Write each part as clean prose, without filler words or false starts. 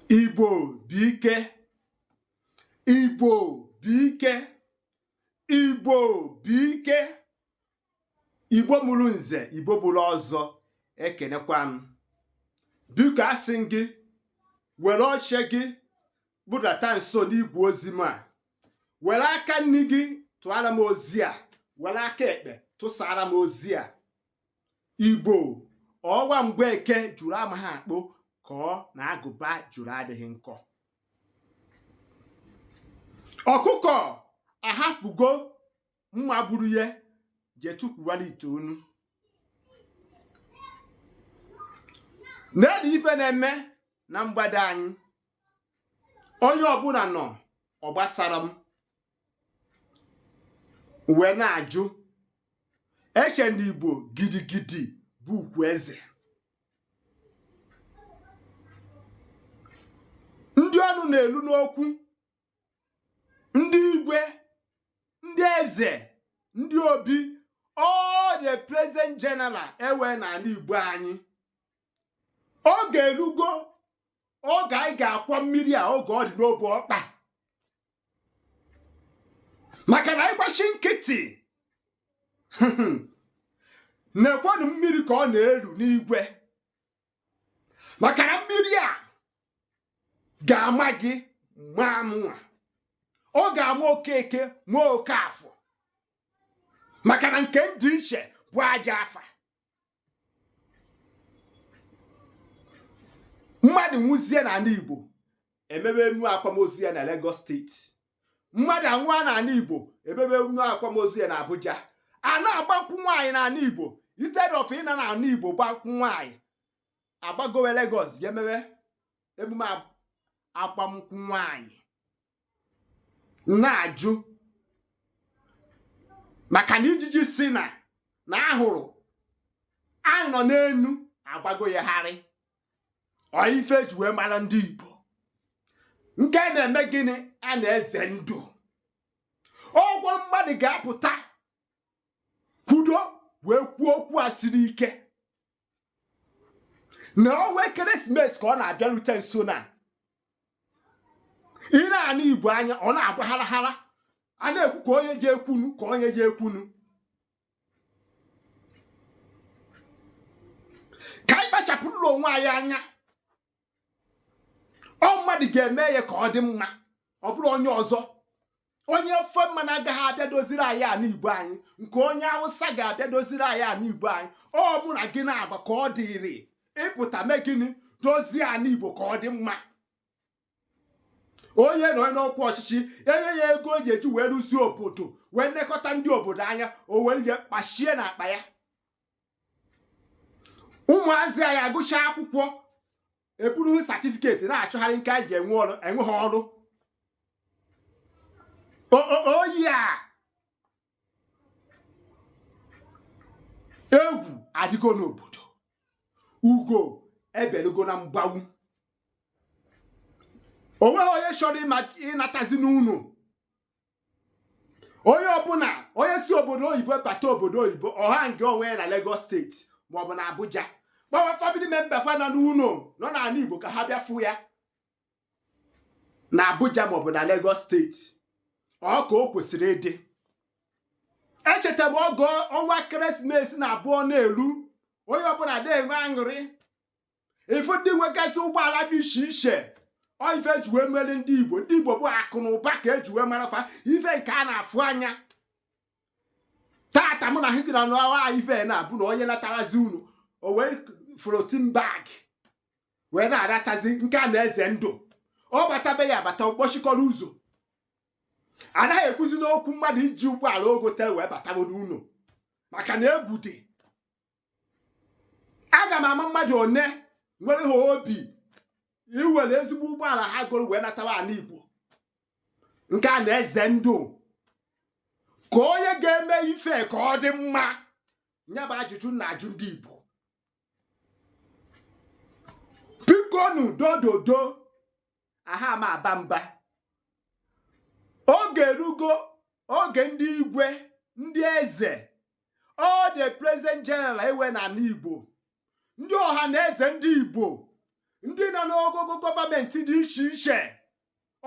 Igbo bụ ike. Igbo bụ ike. Igbo bụ ike. Igbo mụrụ nze, Igbo bụrụ ọzọ, ekenekwa m. Biko asị m gị were oche gị budata nso n'igwe ozi m a. Were aka nri gị tụara m ozi a, were aka ekpe tụsara m ozi a. Igbo ọwa mgbeke jụrụ amaghị akpụ ka ọ na agụba jụrụ adịghị nkọ. Ọkụkọ ahapụgo mma gburu ya jee tukwuwara ite onu. Neenụ ife na-eme na mgbada anyị. Onye ọbụla nọ ọ gbasara m wee na-ajụ eche na Igbo gidigidi bụ ugwu eze. Ndị ọnụ na-elu n'okwu, ndị igwe, ndị eze, ndị obi, all the president general ewe n'ala Igbo anyị. Oge elugo oge anyị ga-akwọ mmiri a oge ọ dị n'obu ọkpa, maka na anyị gbachi nkịtị nekwanụ mmiri ka ọ na-eru n'igwe, maka na mmiri a ga-ama gị maa mụnwa, ọ ga-ama Okeke ma Okafọ, maka na nke ndị iche bụ aja afa. Mmadụ nwụzie n'ala Igbo emebe emume akwamozu ya na Lagos steeti, mmadụ anwụọ n'ala Igbo emebe emume akwamozu ya na Abuja. A na-agba nkwụ nwaanyị n'ala Igbo, instead of ịna n'ala Igbo gba nkwụ nwaanyị, agbagowe Lagos ya emebe emume agbamnkwụ nwaanyị. Na-ajụ maka na ijiji si na na ahụrụ anọ n'enu agbago ya gharị. Ọ ife eji wee mara ndị Igbo nke na-eme gịnị a na-eze ndụ. Ọgwọ mmadụ ga-apụta kwudo wee kwuo okwu a siri ike na ọnwa ekeresimesi ka ọ na-abịarute nso na ị na-ana Igbo anya ọ na-agba hara a na-ekwu ka onye ji ekwunu ka onye ji ekwunu. Ka anyị kpachapụrụ onwe anyị anya. Ọ mmadụ ga-eme ya ka ọ dị mma, ọ bụrụ onye ọzọ. Onye ofe mmanụ agaghị abịa doziri anyị ala Igbo anyị, nke onye Awụsa ga-abịa doziri anyị ala Igbo anyị. Ọ mụ na gị na-agba ka ọ dịrị ịpụta mee gịnị dozie ala Igbo ka ọ dị mma. Onye nọ n'ọkwa ọchịchị enye ya ego o ji eji wee rụzie obodo wee nekọta ndị obodo anya, o were ihe kpachie n'akpa ya. Ụmụazị anyị agụcha akwụkwọ eburu certificate na-achọgharị nke anyị ga-enwe ọrụ, enweghị ọrụ. Oyi a egwu adịgo n'obodo, ugo ebelugo na mgbawu. O nweghị onye chọrọ ịnatazi n'ụlọ. Onye ọbụla onye si obodo oyibo bata obodo oyibo ọha nke onwe ya na Lagos steeti maọbụ na Abuja, kpọwa family member fa nọ n'ụlọ nọ n'ala Igbo ka ha bịa fụ ya na Abuja maọbụ na Lagos steeti. Ọ ka o kwesịrị ịdị. Echeta m oge ọnwa ekeresimesi na abụọ na-elu, onye ọbụla na-enwe aṅụrị ịfụ ndị nwegasị ụgbọala dị iche iche. Ọ ife eji wee mere ndị Igbo, ndị Igbo bụ akụ na ụba ka eji wee mara fa, ife nke a na-afụ anya. Tata mụ na ha gara n'ọwa ife na-abụ na onye natarazi unu o wee floating bag wee na-aratazi nke a na-eze ndụ. Ọ batabe ya abata kpọchikọrọ ụzọ, anaghị ekwuzi n'okwu mmadụ iji ụgbọala o gotere wee batago n'ụlọ maka na egwu dị. Aga m ama mmadụ one nwere ha obi iwere ezigbo ụgbọala ha goro wee natawa ala Igbo nke a na-eze ndụ. Ka onye ga-eme ife ka ọ dị mma, ya bụ ajụjụ na-ajụ ndị Igbo. Bikonu dododo aha ama aba mba. Oge erugo oge ndị igwe, ndị eze, all the president general ewe n'ala Igbo, ndị ọha na eze ndị Igbo, Ndị nọ n'ogogo gọọmenti dị iche iche,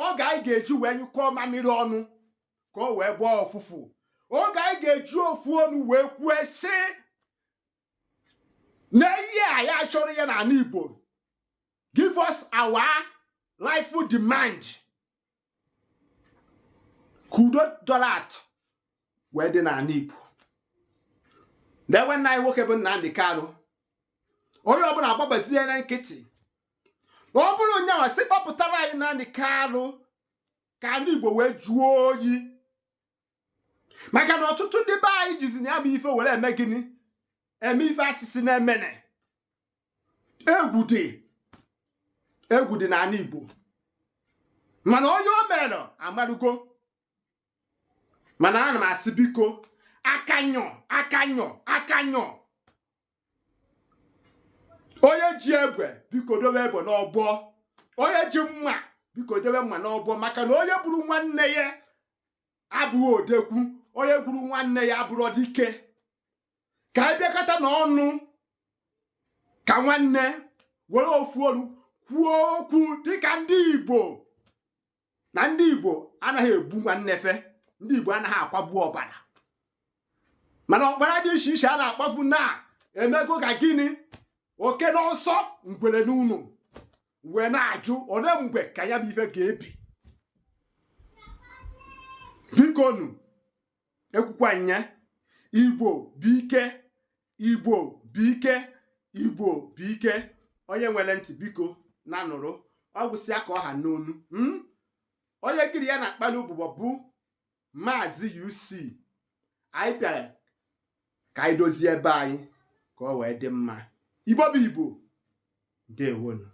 oge anyị ga-eji wee nyụkọọ mamịrị ọnụ ka o wee gbaa ọfụfụ, oge anyị ga-eji ofu ọnụ wee kwue sị na ihe a ya chọrọ ya n'ala Igbo, give us our rightful demand, ka udo dọrọ atọ wee dị n'ala Igbo. Na nwanne anyị nwoke bụ Nnamdi Kanu, onye ọbụla agbabazie na nkịtị. Ọ bụrụ nyanwa sị kpọpụtara anyị Nnamdi Kanu ka ndị Igbo wee jụọ oyi, maka na ọtụtụ ndị be anyị jizi na ya bụ ife were eme gịnị? Eme ife asịsị na-emene. Egwu dị, egwu dị n'ala Igbo, mana onye o mere amarugo. Mana ana m asị, biko, aka nyọ, aka nyọ, aka nyọ. Onye ji egbe, biko dobe egbe n'ọbọ. Onye ji mma, biko dobe mma n'ọbọ, maka na onye gburu nwanne ya abụghị odekwu, onye gburu nwanne ya abụrụ dike. Ka anyị bịakọta n'ọnụ ka nwanne, were ofu olu kwuo okwu dịka ndị Igbo, na ndị Igbo anaghị egbu nwanne fe, ndị Igbo anaghị akwagbu ọbara. Mana ọkpara dị iche iche a na-akpafu na emego ka gịnị? Oke n'ọsọ, ngwere n'ụlọ, wee na-ajụ ole mgbe ka ya bụ ife ga-ebi. Bikonu, ekwukwa nya, Igbo bụ ike, Igbo bụ ike, Igbo bụ ike. Onye nwere ntị, biko na nụrụ. Ọ gwụsịa ka ọ ha n'onu. Onye gịrị ya na-akpali ụbụbọ bụ Maazị UC. Anyị bịara ka anyị dozie ebe anyị ka ọ wee dị mma. Igbo bụ Igbo, ndewonu.